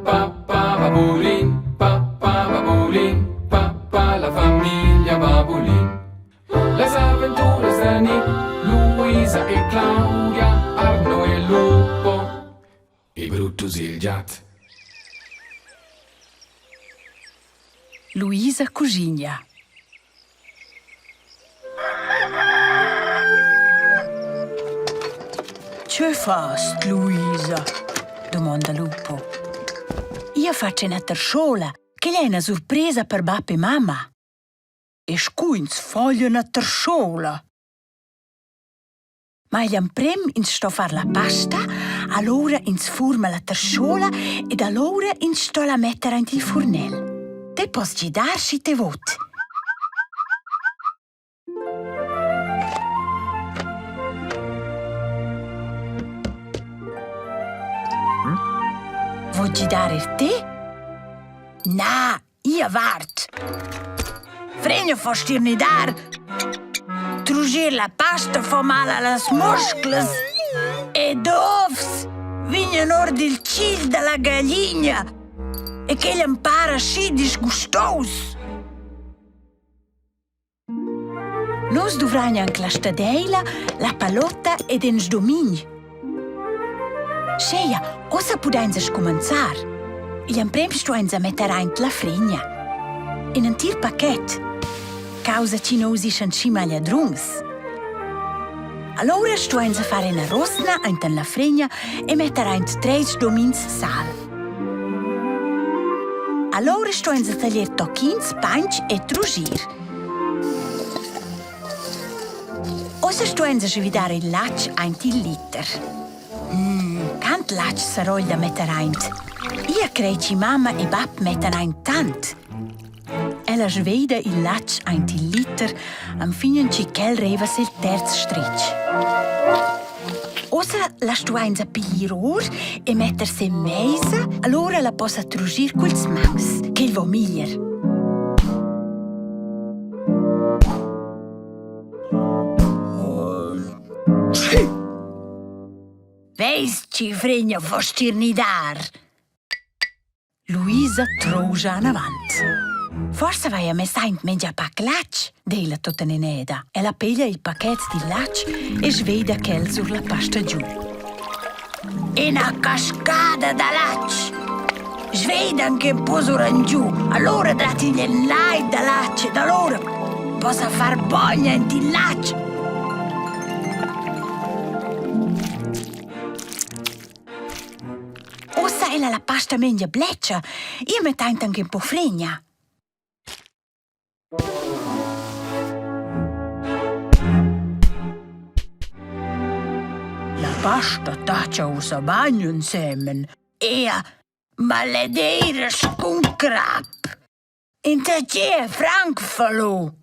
pa pa babulin, pa pa babulin, pa pa la famiglia babulin. Las aventuras da Nick, Luisa e Claudia, Arno e Lupo e Brutus il giat. Luisa cuschigna. Che fast, Luisa? dumonda Lupo. Io faccio ina terschola, che è una sorpresa per bap e mamma. E scu ins foglia una terschola? Ma igl emprem ins sto far la pasta, allura ins furma la terschola ed allura ins sto la metter aint il furnel. Te pos gidar schi te vot. Vot gidar er te? Na, Ia vart. Fregna fo stirnidar. Trugir la pasta fo mal a las musclas. Ed ovs vignan or dil tgil dalla gagligna e quel am para schi disgustous. Nus duvrain anc la stadeila, la palotta ed in sdomign. Scheia, ussa pudainsa scumenzar. Igl emprem stuainsa metter aint la fregna. In entir paquet. Causa chi nous ischan schi magliadruns. Alloura stuainsa far ina rosna ainten la fregna e metter aint treis domins sal. Alloura stuainsa taglier tochins, painch e trugir. Ussa stuainsa svidar il latg aint il liter. Mm, quant latg sarogl da metter aint? Ia crei chi mamma e bap mettan aint tant. Ella sveida il latg aint il liter enfin chi ch'el reiva sil terz stritg. Ussa la stuainsa piglier or e metter se meisa, allura la possa trugir culs mauns, ch'el vo miglier. Veis chi fregna fo stirnidar? Luisa troja anavant. Forsa vaia mess aint mengia pac latg, deila tutteneda. Ella piglia il paquet dil latg e sveida quel sur la pasta giu. Ina cascada da latg! Sveida anche un po sur giu, allora datti il lai da latg ed allora possa far bogna ent il latg. Ussa ella la pasta mengia bletscha. Io mettaint anche un po fregna. La pasta tacha ussa bagn ensemen. Ea, maledeira scun crap. Inta franc fallo.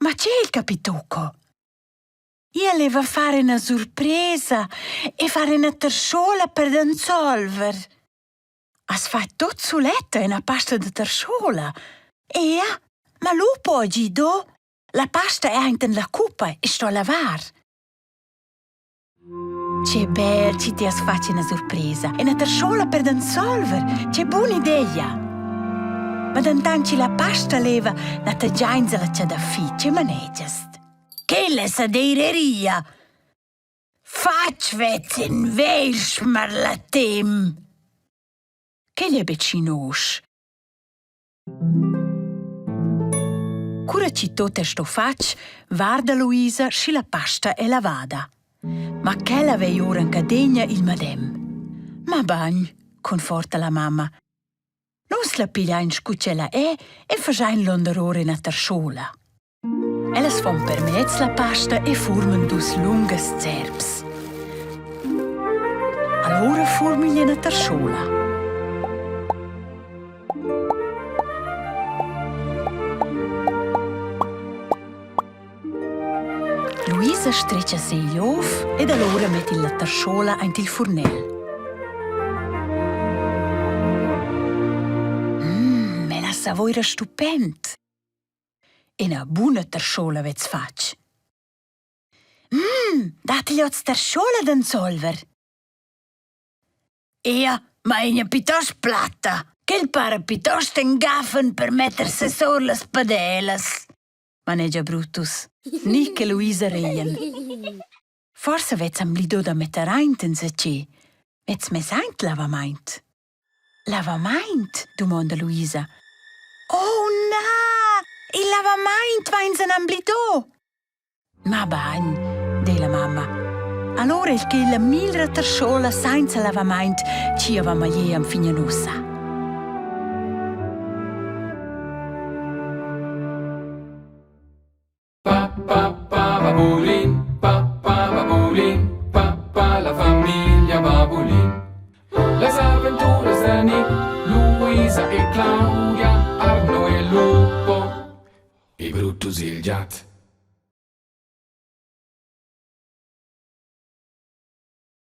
Ma che è il capitocco? Ia leva far ina surpresa e far ina terschola per d'ensolver. As fa tut suletta ina pasta da terschola. Ea, ma lupo ha gido. La pasta è ainten la cuppa e sto lavar. Che bel chi ti has fatg ina surpresa. Ina terschola per d'ensolver. Che buna idea. Ma dentant chi la pasta leva, na tagiainsa la chadafi, che manegiast? Quella sa deireria. Fatg vez in vegl schmarlatem. Quel è betg nosch. Cura chi tot è sto fatg, varda Luisa schi la pasta è lavada. Ma quella vei ora in cadegna il madem. Ma bagn, conforta la mamma. Nus la pigliain scu ch'ella è e faschain londeror ina tarschola. Ellas fan per mez la pasta e furman dus lungas zerps. Alura furmigl ina tarschola. Luisa stretga segl ov ed allura metti la tarschola aint il furnel. Mmm, ella savoira stupend. Ina buna tarschola vez fatg. Mmm, datti oz tarschola d'ensolver? Ia, ma egna piuttost platta. Quel para piuttost ün gaffen per metter sesor las padelas, manegia Brutus. Ni che Luisa reien. Forsa vez amblido da metter aint enzatgé. Vez mess aint lavamaint? Lavamaint? dumonda Luisa. Oh na! Il lavamaint vainsan amblido! Ma bagn, di la mamma. Allora il che la miglra terschola sainza lavamaint chi ava maglier enfin ussa. Pa pa pa babulin, pa pa babulin, pa pa la famiglia Babulin. Las aventuras da Nick, Luisa e Claudia, Arno e Lupo e Brutus il giat.